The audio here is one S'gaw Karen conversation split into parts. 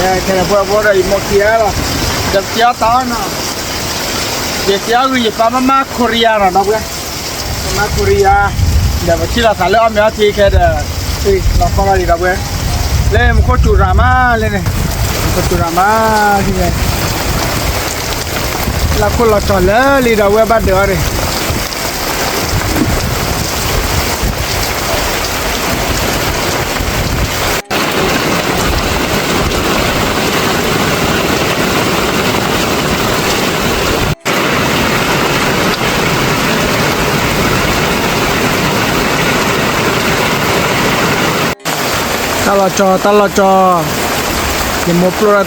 ခဲန့ၣ်ပှဲၤဖိဒီးယမိၢ်ခံဂၤလီၤ, ဒီးပက့ၤအီၣ်တၢ်အီၣ်နီၤ, ယက့ၤအီၣ်ဂုာ်ယပၢ်မၤမၤခိရံယါနီၤ ဒီပုၢ်ဝဲၢ်, မၤမၤခိရံယါ, ဒီးပထံၣ်လိာ်သးလၢအီၣ်မ့ၤအီထံခဲဒီး, လီၤဖီၣ်လီၤလံ ဒီပုၢ်ဝဲၢ်, လၢမူခိၣ်စူၤရၤမးလၢန့ၣ်, မူခိၣ်စူၤရၤမး, လၢခိၣ်လီၤကၠီၤလၢလံ ဒီပုၢ်ဝဲၢ် ဘၣ်ဒၢးအီၤန့ၣ် တၢ်လီၤကၠီၤ တၢ်လီၤကၠီၤ, ယ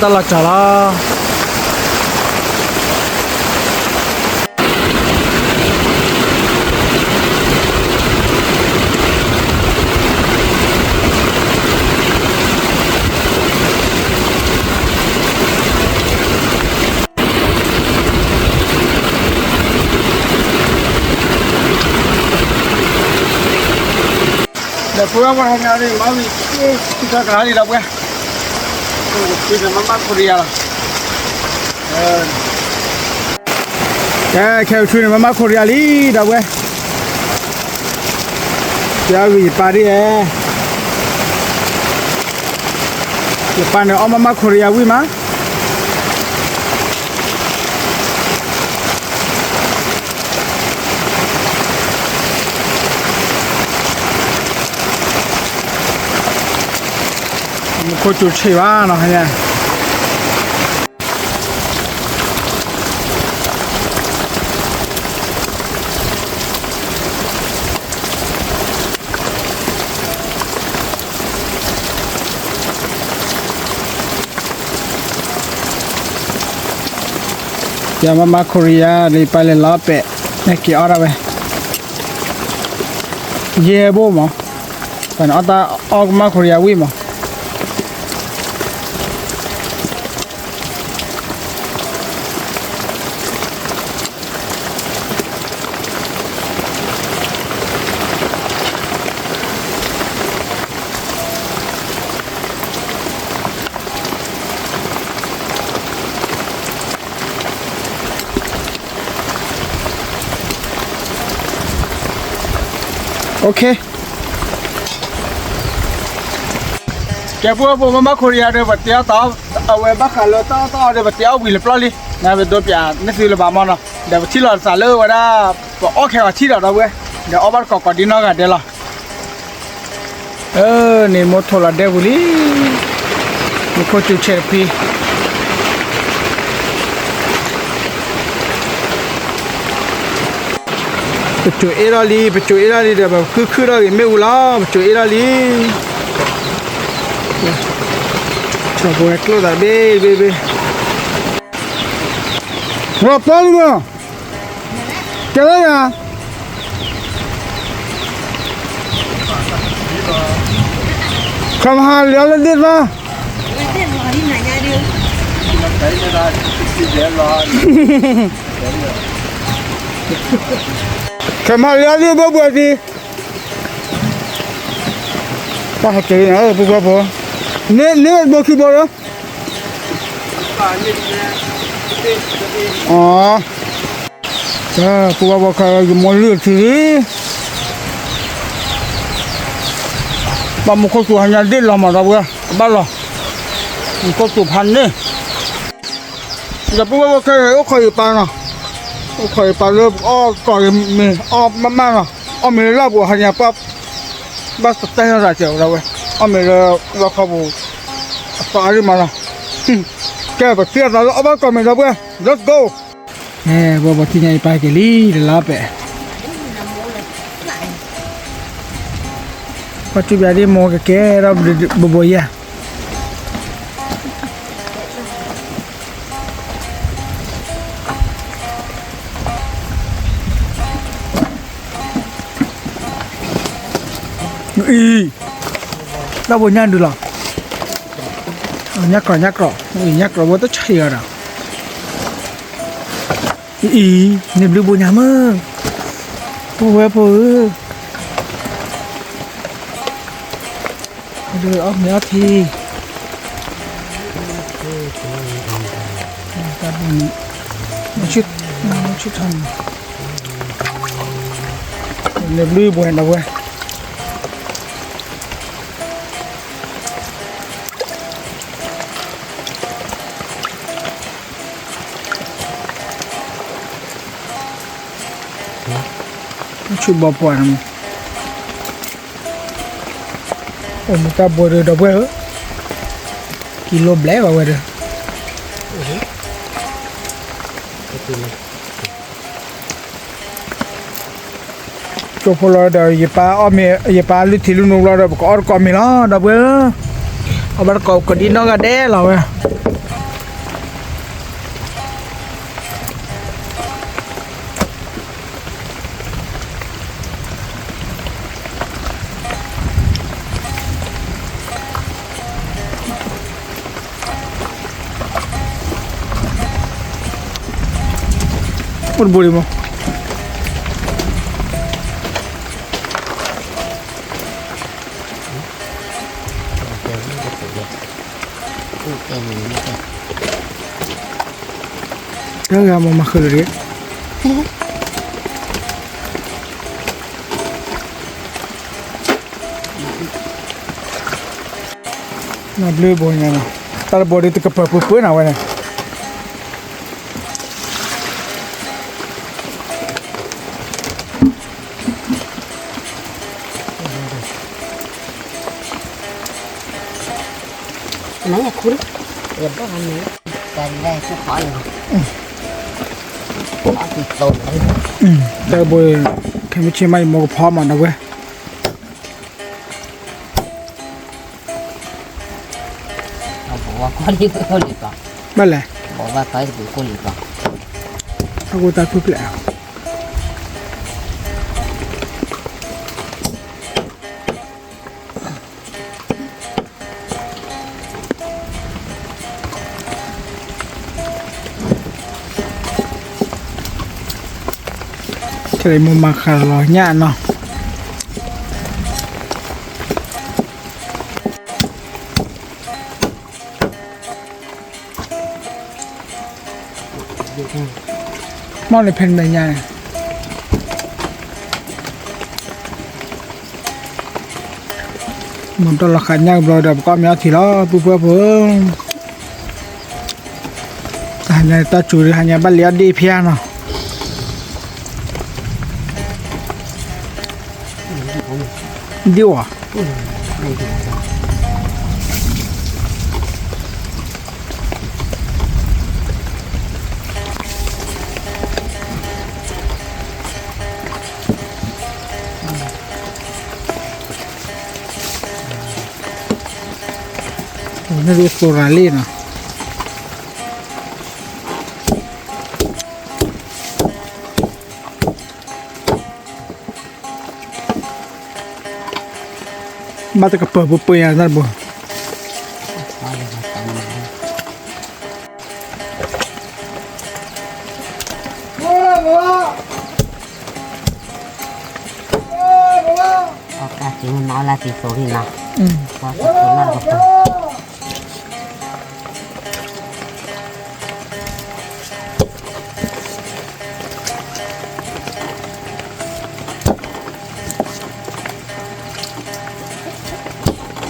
မိၢ်ပျိၢ်ဒၣ်တၢ်လီၤကၠီၤလီၤ. ဒီးပဝဲပှၤဟဲညါန့ၣ် မၤဝံၤ ထံထီၣ်ကဟါလံ ဒီပုၢ်ဝဲၢ်, ဖုန့ၣ်မၤမၤခိရံယါလီၤ, ကဲ ခဲဖုန့ၣ်မၤမၤခိရံယါလံ ဒီပုၢ်ဝဲၢ်, ယအဂံၢ်ယပၢ်ဒ်ဧါ, ယပၢ်န့ၣ် အီၣ်မၤမၤခိရံယါဝံၤမး မူခိၣ်စူၤဆံးဘၣ်နီၤ ဟဲ ယမၤမၤခိရံယါ လၢယပၢ်လဲၤလီၤပဲာ် ဟဲက့ၤအီၣ်ဒၣ်ဝဲ ယဲၢ်ဘိမး, ပှၤန့ၣ်အီၣ်တၢ်အီၣ်ကမၣ်ခိရံယါဝံၤမး ကဲ ပှၤဖိမၤမၤခိရံယါဒီး ပတဲအီၣ်တၢ်အီၣ် အဝဲဘၣ်ဃးလၢတၢ်အီၣ်တၢ်အီဒီး ပတဲအီၣ်ဝံၤလၢပျီလံ, နပဒိးပၠးနသုလၢၤဘၣ်မးနီၤ, ဒီးပထံၣ်လိာ်သးလၢဝဲဒၣ် ပအီၣ်ခဲဂီၤထံၣ်ဒီး ဒီပုၢ်ဝဲၢ်, ဒီးအီၣ်ဘၣ်တကိးကိးဒ်နီၢ်ဂၤဒဲးလီၤ. အၢ န့ၣ်မိၢ်ထိးလီၤဒဲပူၤလံ, မူခိၣ်စူၤဆဲးတဖံ ပစိၤအ့ၣ်ထီၣ်လံ ပစိၤအ့ၣ်ထီၣ်လံဒီး ပဃုခုၣ်ထီၣ်ဂ့ၤမ့ၣ်အူလီၤ ပစိၤအ့ၣ်ထီၣ်လံ, ပဝဲကျိၣ်သးဘ့ၣ်ဘ့ၣ်ဘ့ၣ်, လီၤပျီလံမး, ကဲလၢယၤ ခမဟါလၢလၢဒ့ၣ်သီ ခမဟါလၢလၢဒ့ၣ်ဘၣ်ဘှဲးသံ, တၢ်ဟဲက့ၤန့ၣ် ပူၤဘီဖိ, န့ၣ်ဘိခံဘိလၢ အ ပူၤဘီဖိခဲအံၤ ယမိၢ်လုၢ်ထံလံ, ဘၣ်မူခိၣ်စူၤဟါညါဒ့ၣ်လီၤမး ဒီပုၢ်ဝဲၢ် ကဘၣ်လီၤ, မူခိၣ်စူၤဖးန့ၣ်, ဒီးပူၤဘီဖိခဲအံၤ အိၣ်ခိးယပၢ်နီၤ, အိၣ်ခိးယပၢ်လၢအီၣ်ကီၢ်ဂ့ၤမ့ၤ အီၣ်မးမးနီၤ, အီၣ်မ့ၤလၢလၢပူၤဟါညါပှၤ ဘၣ်တတဲနီၤတၢ်ကဲးဝဲဒၣ်ဝဲ, အီၣ်မ့ၤလၢလီခီပူၤ အသီအါလံမးနီၤ, ကဲ ပထံၣ်အသးလၢအီၣ်ဘၣ်ကီၢ်မ့ၤ ဒီပုၢ်ဝဲၢ် let's go. ပူၤဘီဖိထံၣ်ညါအံၤပာ်က့ၤလံ တလါပဲာ်, ပှၤစူၢ်ပၠးဒ်မိၢ်ကကဲထီၣ်ဘိဘိယဲၢ် အံၤ, တၢ်ဘိညါဒုးလီၤ, ညၣ်ကြီ ညၣ်ကြီ, ညၣ်ကြီဘိတဆံးအီၤဒီး, အံၤ, န့ၣ်ဘျုးဘိညါမး, ပူၤဝဲဖိဧၢ, ဒုးအီၣ်မ့ၤအီထံ ဆူၣ်ထီၣ်န့ၣ် လဲၤဘျုးဘှဲးဒီးဝဲ ဆူၣ်ဘီပှၤန့ၣ်မး အိၣ်မူတၢ်ဘိဒီးဒီပုၢ်ဝဲၢ်ဧၢ, ကံလိဘျဲၣ်ဘၣ်ဝဲဒီး ကၠိဖိလီၤဒီး ယပၢ်အီၣ်မ့ၤ ယပၢ်လုၢ်ထံလုၢ်နိဘျီဒီး ပကအီၣ်တကိးမ့ၤလီၤ ဒီပုၢ်ဝဲၢ်ဧၢ, အီၣ်ဘၣ်တကိးကဒံနီၢ်ဂၤဒဲးလီၤဝဲ. အိၣ်တဘိလံမး တဂၤမၤမၤဃုာ်လၢၤတဂ့ၤ နီၢ်ဘျုးဘိညါနီၤ, တၢ်တဘိဒီးတကပၢၤပှဲၤပှဲၤနၤဝဲန့ၣ် နခူ တၢ်ဘိ ခဲမုၢ်ဆ့ၣ်မး ယမိၢ်ကဖီမးနီၤဝဲ ဘၣ်လဲၣ် အဃိတၢ်ထူၣ်ဖျဲး ခဲအံၤမိၢ်မၤဃာ်လီၤညၣ်နီၤ မ့ၢ်န့ၣ်ဖဲန့ၣ်ညါန့ၣ် မိၢ်ဒီးလီၤဃာ်ညၣ်ကဘျီဒီး ပကအီၣ်မ့ၤအီထံလီၤ ပုၢ်ဖိဖိ တဟါညါတၢ်စူၤဒီး ဟါညါဘၣ်လံအီၣ်ဒ့ၣ်ဖဲနီၤ ဒ့ၣ်ဝဲ န့ၣ်ဒ်သိရၤလံနီၤ ဘၣ်တကပၢၤပှဲၤပှဲၤယၤတၢ်တဘိ အီၣ်ကၢ်က့ၤမၤအီၣ်လၢသံသိလံနီၤ ပှၤကသိလၢကပၢၤ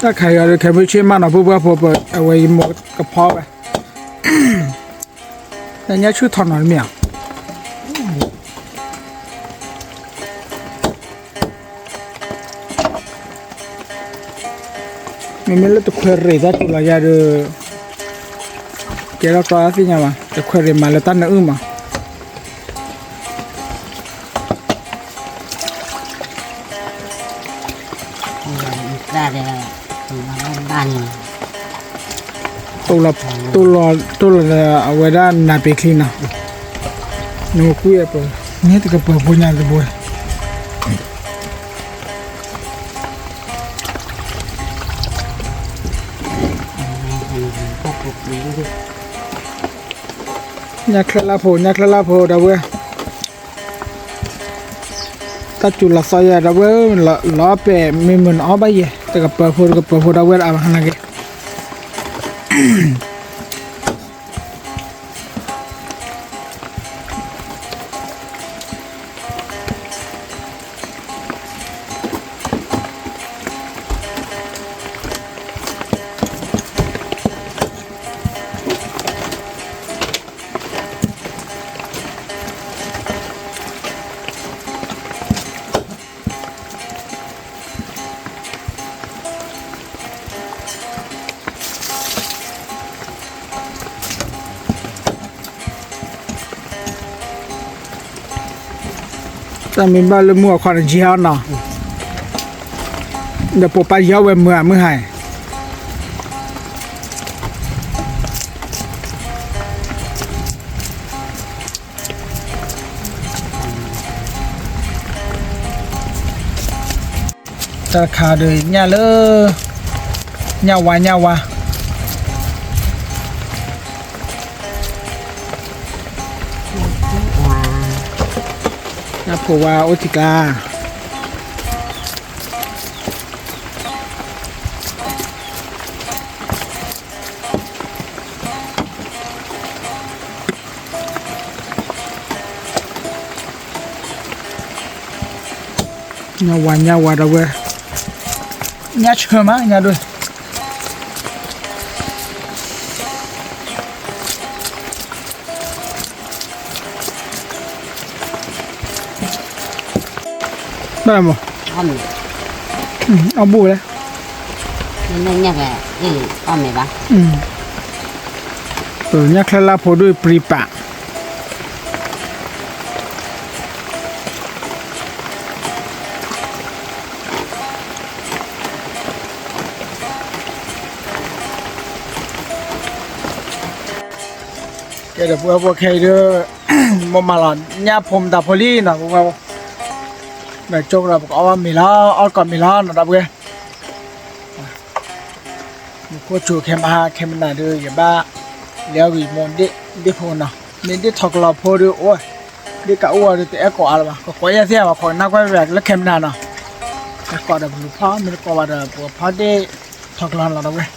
တၢ်ခါအံၤဒီး ခဲမုၢ်ဆ့ၣ်မးနီၤ ပုၢ်ဖိဖိ အဝဲယမိၢ်ကဖီဝဲ ညါဆူၣ်ထီၣ်နီၤမ့ၢ်ဧါ မ့မ့ၢ်လၢတခွဲးရ့ၣ်တၢ်စူၤလီၤယၤဒီး ကဲထီၣ်ကျီသ့ၣ်ညါဘၣ် တခွဲးရ့ၣ်မၤလၢတၢ်နၢအုၣ်မး တိၢ်လီၤ တိၢ်လီၤအဝဲဒၣ်နးပ့ၤချံနီၤ နကွံာ်အပၢၤ န့ၣ်တကပၢၤဖိညါတဘိ ညၣ်ချၢလၢဖိ ညၣ်ချၢလၢဖိ ဒီပုၢ်ဝဲၢ် တၢ်စူၤလီၤသီယၤ ဒီပုၢ်ဝဲၢ် လီၤပဲာ်မ့ၢ်မုာ်နအီၣ်ဘၣ်ယဲ တကပၢၤဖိ တကပၢၤဖိ ဒီပုၢ်ဝဲၢ် အါမးခါနာ်က့ တၢ်မ့ၢ်ဘၣ်လၢမုၢ်အခီန့ၣ် ယံၤအီၤနီၤ, ဒီးပိာ်ပာ်ယံၤအီၤဝဲမုၢ်ဧါ မုၢ်ဟါအံၤ, တၢ်တခါဒီးညၣ်လၢ ညၣ်ဝါ ညၣ်ဝါ, ညၣ်ဖိဝါအိၣ်တံၢ်ကျါ ညၣ်ဝါ ညၣ်ဝါဒီပုၢ်ဝဲၢ်, ညၣ်ဆၢမး ညၣ်ဒွဲၣ် ဘၣ်မး, အီၣ်ဘူၣ်ဝဲလဲၣ်, ညၣ်ချၢလၢ်ဖိဒိၣ်ပြံပာ် ကဲဒီး ပုၢ်ဝဲၢ်ဖိ ခဲအံၤဒီး မိၢ်မၤလီၤ ညၣ်ဖိမတၤဖိလံနီၤ ပုၢ်ဝဲၢ်ဖိ, မ့ၢ်ကၠိကဒီး ပကအီၣ်ဘၣ်မ့ၤလီၤ အီၣ်တကိးမ့ၤလီၤနီၤ ဒီပုၢ်ဝဲၢ်, မ့ၢ်ခိၣ်ဆူၣ်ခဲမဟါ ခဲမနၤဒီး ယဘၣ် လဲၤအီၣ်ဂံၢ်မိၢ်ဒ့ၣ်ဖိနီၤ, မ့ၢ်ဒ့ၣ်ထီၣ်ကလီၤဖိဒီးအိၣ်, ဒ့ၣ်ကအိၣ်အီၤဒီး တအဲၣ်ကိးအါလၢၤဘၣ် ကကိးယဲၢ်သ့ၣ်ဘၣ် ခိးနၢ်ကွၢ်ဝဲလၢခဲမနၤနီၤ, တကိးဒီးပလူၤဖီ မ့ၢ်တကိးဘၣ်ဒီး ပကဖီဒ့ၣ်ထီၣ်ကလီၤလီၤ ဒီပုၢ်ဝဲၢ်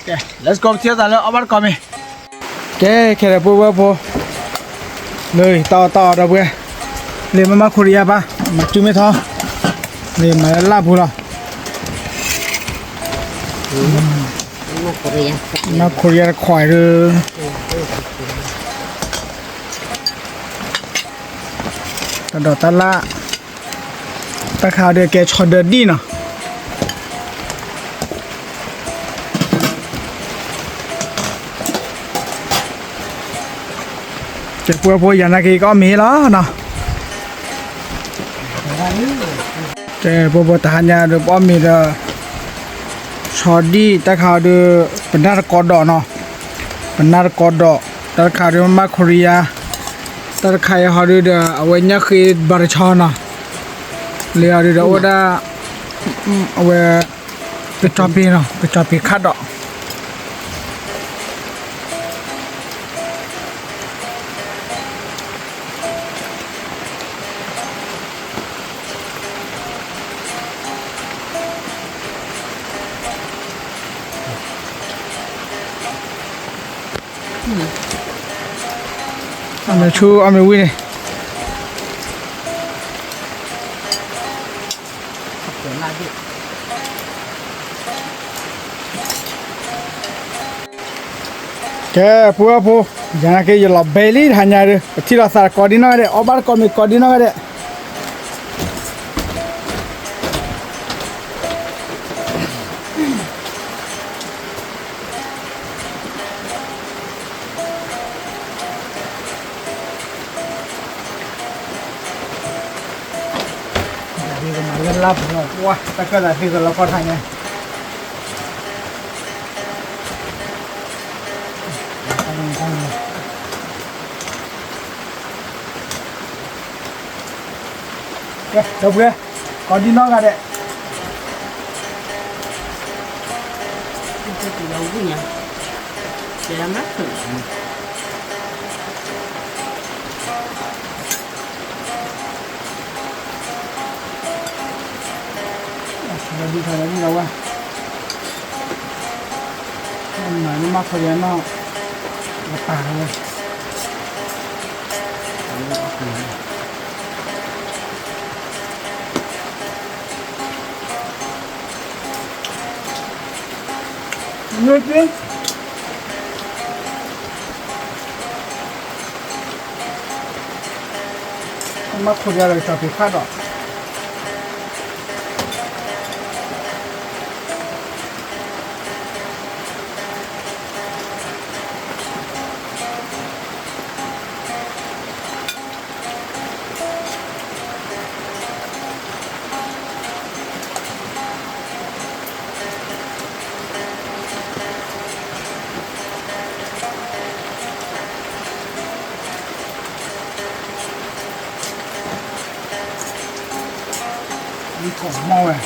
ကဲ let's go ပထံၣ်သးလၢအီၣ်ဘၣ်တကိးမ့ၤ, ကဲ ခဲဒီး ပုၢ်ဝဲၢ်ဖိ, လၢတၢ်အီၣ်တၢ်အီ ဒီပုၢ်ဝဲၢ်, လၢမၤမၤခိၣ်ရံယါဘၣ်, မၤတုၤမ့ၢ်ထီ, လၢမၤလၢလၢ်ပူၤလီၤ, မၤခိၣ်ရံယါတခွးဒီး တၢ်ဒိးတၢ်လၣ်, တၢ်ခါဒီးကဲဆီဒၢဒံၣ်နီၤ, ကဲ ပုၢ်ဝဲၢ်ဖိ ယၤနာ်က့ၤ ကအီၣ်မ့ၤလီၤနီၤ, ကဲ ပုၢ်ဝဲၢ်ဖိ တဟါညါဒီး ပအီၣ်မ့ၤဒီး ဆီဒံၣ် တၢ်ခါဒီး ပနၢ်တကိးဒီးနီၤ, ပနၢ်တကိးဒီး, တၢ်တခါဒီး မၤခိၣ်ရံယါ, တၢ်တခါအံၤဟီဒုဒီး အဝဲညၣ်ဃ့ဘၣ်တဆီနီၤ, လၢအီၤဒုဒီးအိၣ်ဒၣ် အဝဲ ကစီၤပ့ၤနီၤ, ကစီၤပ့ၤခးဒီး အီၣ်မ့ၤဆူ အီၣ်မ့ၤဝံၤန့ၣ် ကဲ ပုၢ်ဝဲၢ်ဖိ, ယၤနာ်က့ၤ ယလီၤဘဲလံ တဟါညါဒီး ပထံၣ်လိာ်သးတကိးဒံနီၢ်ဂၤဒဲး, အီၣ်ဘၣ်တကိးမ့ၤကိးဒံနီၢ်ဂၤဒဲး. ဒ်ကမၤလၢလၢ်ပူၤလီၤ, တၢ်ကၢၣ်သးသ့ကလီၤကီၢ်ထါညါ ကဲ ဒီပုၢ်ဝဲၢ်, ကိးဒံနီၢ်ဂၤဒဲး. ဒ်ထီၣ်လၢမုၢ်လီၤဝဲ, မၤလၢမၤခိၣ်ယါနီၢ်, လပာ်လီၤဝဲ. မ့ၢ်က့, မၤခိၣ်ယါဒီးကစီၤပ့ၤခးဒီး. တၢ် ကိးမီၢ်ဝဲ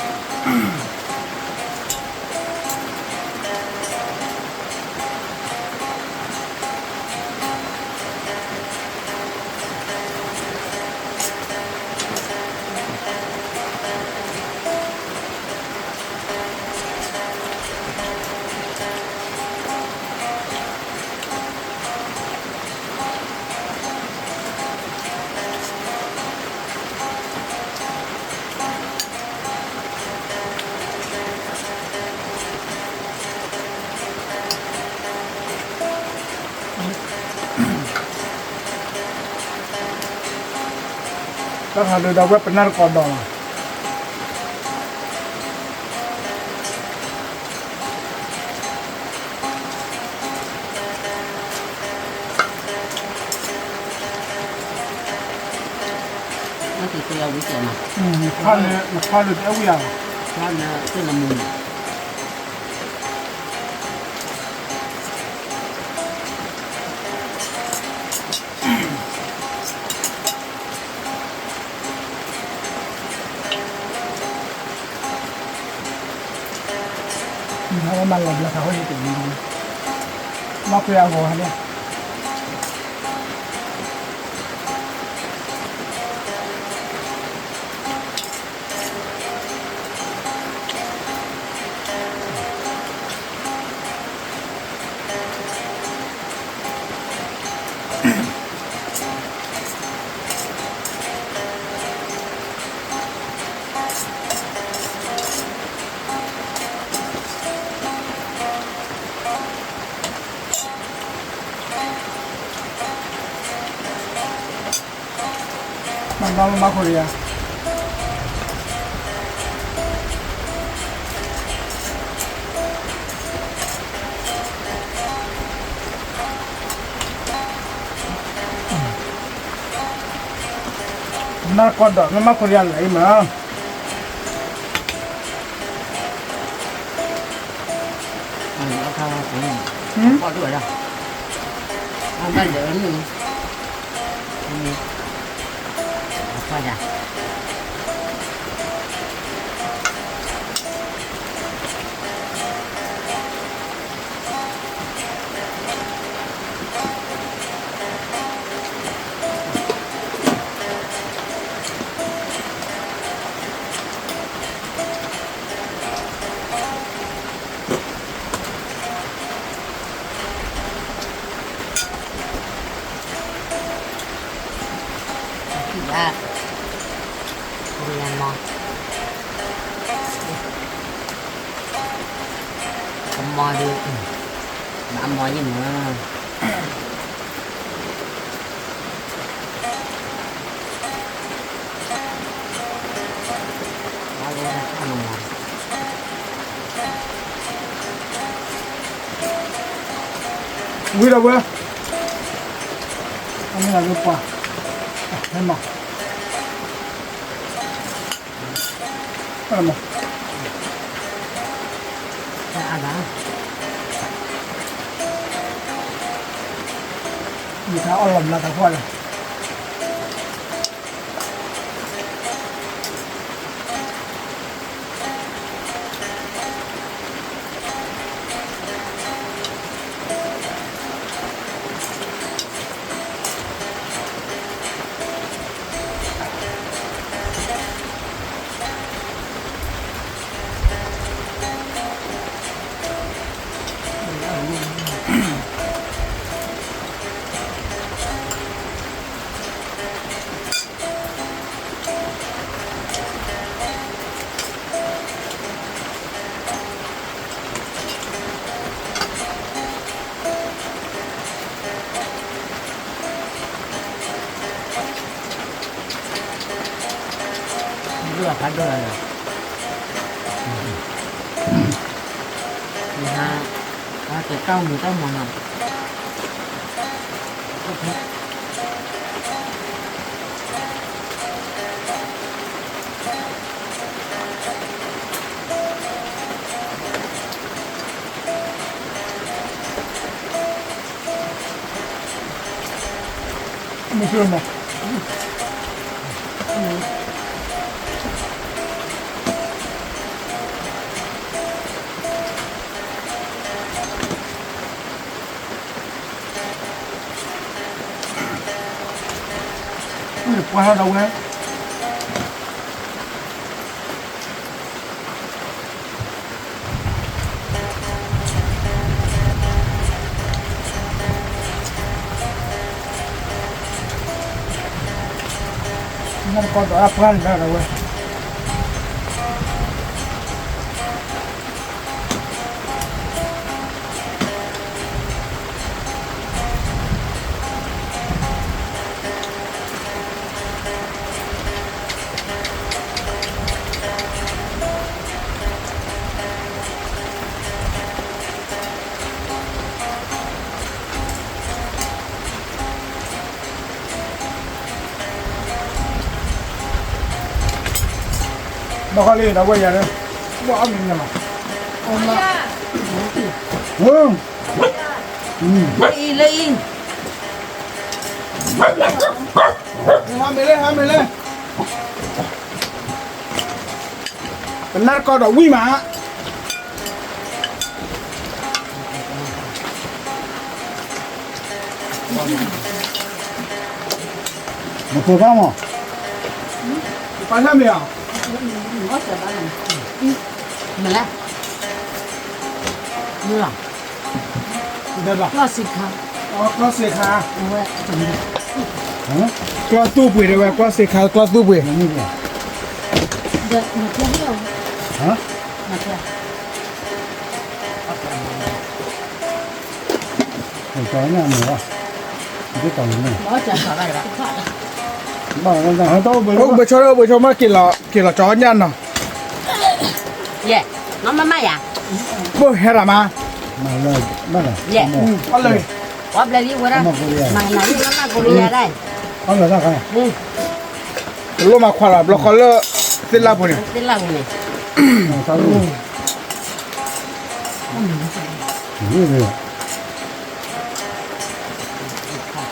တၢ်ဟးဒုးဒီးဝဲပနၢ်တကိးဒီးလီၤ. နခွါလၢတအဲၣ်ဝံၤဧါ, နခွါလၢတၢ်နမူန့ၣ် မၤလီၤဘျးသးဃိန့ၣ်တမံၤ, မၤခွဲးအဂီၤန့ၣ် မၤဘျါမၤခိၣ်ဒီးယၤ, နၢ်ကီၢ်ဒီး မ့ၢ်မၤခိၣ်ဒီးယၤလၢအံၤမး, အခါပှၤဒိၣ်ဝဲဒၣ်, အဘၣ်လဲၤဝဲမုၢ်, အခါယၤ ယၤ, ယၤမီၤ, ကမီၤဒုး, ဘၣ်မီၤယံၣ်မုၢ် ဝံၤဒီးဝဲ, အမ့ၢ်လၢပှၤ, ဟဲမၤ, ဟဲမၤ, တၢ်အါဘၣ်, ယခါအီၣ်လီၤဘျါတၢ်ဖှီၣ်လၢ ဒိၣ်ဖးဒိၣ်လီၤ, နဟါ, အကဲတၢ်မူတၢ်မီၤနီၤ, မုၢ်ဆ့ၣ်မး, မုၢ်ဆ့ၣ်မး, ပှၤထီၣ်ဒီးဝဲ နကီၢ်ဒီးအပှၤန့ၣ်ဒီးဝဲ ဘၣ်ဃီလံ ဒီးဝဲယၤန့ၣ် ဘၣ်အီၣ်မ့ၤညါလီၤ လၢအံၤ လၢအံၤ ဟါမ့ၢ်လဲၣ် ဟါမ့ၢ်လဲၣ် ပနၢ်တကီဒီးဝံၣ်မး မဖိဘၣ်မး ပၢ်ထၢၣ်မ့ၢ်ဧါ မလဲၣ် မလီၤ ကျီၢ်စ့ခါ ကျီၢ်စ့ခါ ကျီၢ်သူၣ်ပှ့ၤတဲဝဲ ကျီၢ်စ့ခါ ကျီၢ်သူၣ်ပှ့ၤ အိၣ်ဘၣ်ဆီဒီးအိၣ်ဘၣ်ဆီမ့ၢ်က့ၤလီၤ က့ၤလီၤကၠီညၣ်နီၤ ယဲ မမမယၤ ဘိၣ်ဟဲရၤမး ယဲ ပှၤဘျဲလံဝဲဒၣ် မၤနၤလံ မမကိရယၤဒၣ် လိၣ်မၤခွါလီၤ ဘျီဃီလၢ သ့ၣ်လၢ်ပူၤန့ၣ် သ့ၣ်လၢ်ပူၤန့ၣ်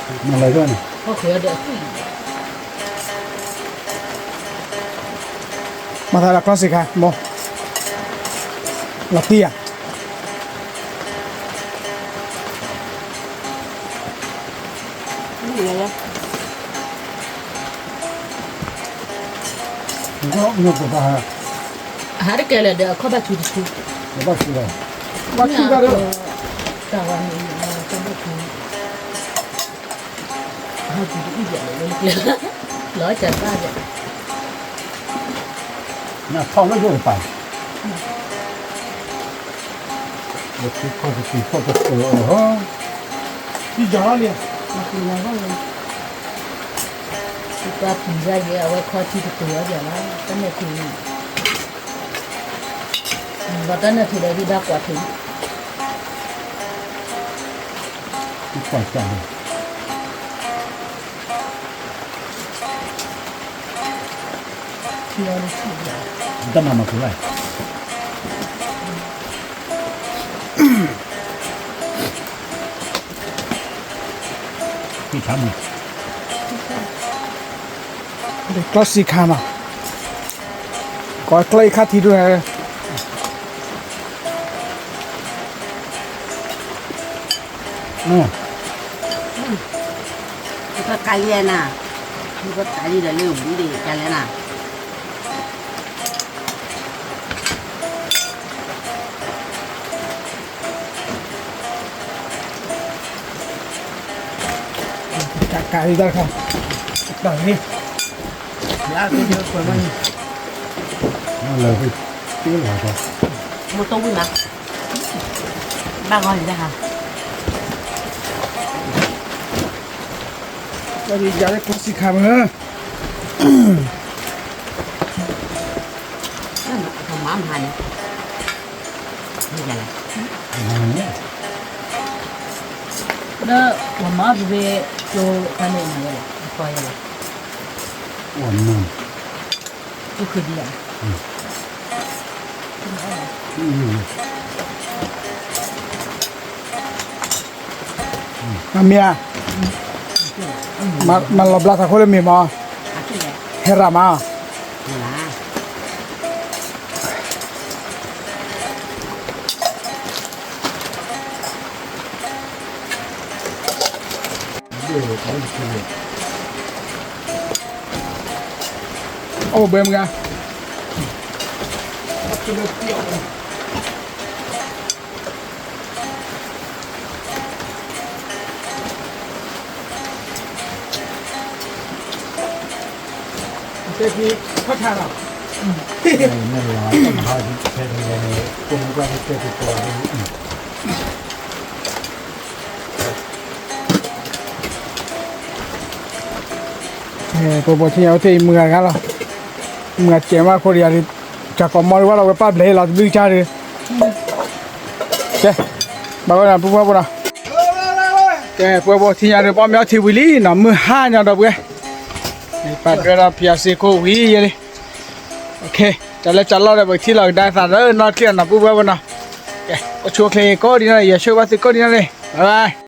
မၤလၢၤန့ၣ် မၤသးဒီးကျီၢ်စ့ခါ မိၢ် လီၤတံၢ်ဧါ ဟးတကဲလၢာ်ဒီးအခီၣ်ဘၣ်ဆူတဆူ ဘၣ်ဆူဘၣ် ဘၣ်ဆူဘၣ်ဒီး တၢ်ဝါန့ၣ် အခီၣ်ဘၣ်ဆူ ဟးဆူတအံၣ်ယၤလၢ လီၤကၢ်တၢ်ယၤ နဖီၣ်လၢယိၣ်တပၤ လၢခံခီၣ်တက့ၤခီၣ်တက့ၤအီၤဟီ ယီၤလီၤလံ တၢ်ပူၤယါယဲ အဝဲခီထံတက့ၤအီၤယၤလီၤ တၢ်နဲၣ်ထံ ဘၣ်တၢ်နဲၣ်ထံဒီးဒုၣ်ဒါကွၢ်ထံ ကွၢ်စၢ်လီၤ တၢ်မၤမၤကလဲၣ် ဟံၣ်ဆါမုၢ် ကျီၢ်စံခါနီၤ ကိးကျီၢ်အံၤခါထံဒိၣ်န့ၣ် ကကါလံနၤ, ကကါလံဒီးလၢဘုဒံးကါလဲၣ်နၤ. ကကါလံတၢ်တခါ, တၢ်လံ, လၢ, မ့ၢ်တဝံၣ်မး, ဘၣ်ဂီၢ်လံတၢ်ခါ, တၢ်လံယၤလၢကျီၢ်စံခါမ့ၢ် မၤမၤန့ၣ်, လၢပမၤအီၣ်တဘ့ၣ်ကျိခါန့ၣ်မၤဝဲ, ပှၤယဲလီၤ, ပှၤမၤ, ကျိခါဒံးဧါ, မ့ၢ်ဧါ, မၤလီၤဘျါသးခိၣ်လၢမ့ၢ်မး, ဟဲရၤမး, ဒ်, အိၣ်ဘဲမုၢ်ဂၤ တဲဖံခီၣ်ထါလီၤ ပှဲၤပှဲၤထံၣ်ညါဝဲသ့ၣ်အံၤ မုၢ်ဂၤတဂၤလီၤ, မုၢ်ဂၤစဲးမးအဃိဒီးယၤဒီး တၢ်ကီၢ်မီၤဒံးဝဲလီၤ ဝဲပာ်ဘျဲးလီၤတဘျုးကဆါဒီး ကဲ ဘၣ်ဝဲဒၣ်ပှၤပှၤပှၤနီၤ, ကဲ ပှၤပှၤထံၣ်ညါဒီး ပအီၣ်မ့ၤအီထံဝံၤလံနီၤ မုၢ်ဟါညါဒီးပှဲၤ, ပာ်ဒွဲဒီးဖံအီစ့ခိၣ်ဝံၤယဲလံ, တၢ်လၢတၢ်လီၢ်ဒီး ပကထံၣ်လီၤကဒါသးဒီးနီၢ်ချ့နီၤ ပှၤပှၤပှၤနီၤ, ကဲ အိၣ်ဆူၣ်အိၣ်ချ့ကိးဒံးနီၤ ယဆၢဂ့ၤဘၣ်သုကိးဒံးနီၤန့ၣ် bye bye.